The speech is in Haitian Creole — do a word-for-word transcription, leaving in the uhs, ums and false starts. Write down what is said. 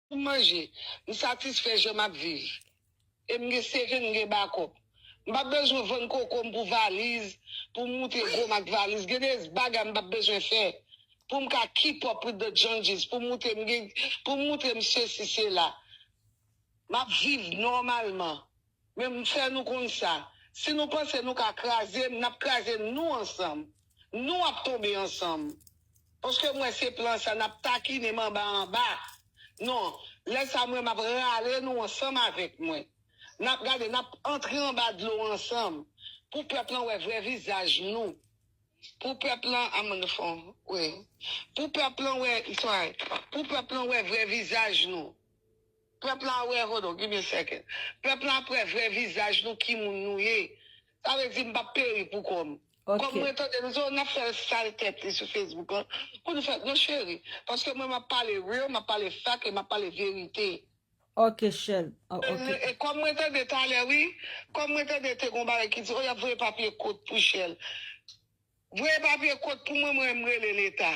pou m manje. M satisfè jan m ap viv. E m gen seve, m gen bakòp. M p ap bezwen vann koko m pou valiz, pou m moute gwo m ak valiz. Gen de bagay m p ap bezwen fè pou m ka keep up with the Joneses, pou m moute m gen, pou m moute m sesi, sela. M ap viv nòmalman. Men m fè nou konn sa. Si nou panse nou ka kraze m, n ap kraze nou ansanm. Nou ap tonbe ansanm. Paske m wè se plan sa, n ap takinen m anba anba. Non, lè sa mwen m ap rale nou ansanm avèk mwen. N ap gade, n ap antre anba dlo ansanm. Pou pèp lan wè vrè vizaj nou. Pou pèp lan, I'm on the phone, wi. Pou pèp lan wè, sorry. Pou pèp lan wè vrè vizaj nou. Pèp la wè, hold on, give me a second. Pèp la ap wè vrè vizaj nou, ki moun nou ye. Sa vle di m p ap peri pou kò m. Kòm mwen tande nou, n ap fè sal tèt li sou Facebook an. Pou nou fè, non cheri. Paske mwen m ap pale real, m ap pale fact e m ap pale verite. Ok, Shell. Oh, ok. E kòm mwen tande talè, wi. Kòm mwen tande te gon bagay ki di, o, y ap voye papye kot pou Shell. Voye papye kot pou mwen, mwen m rele Leta.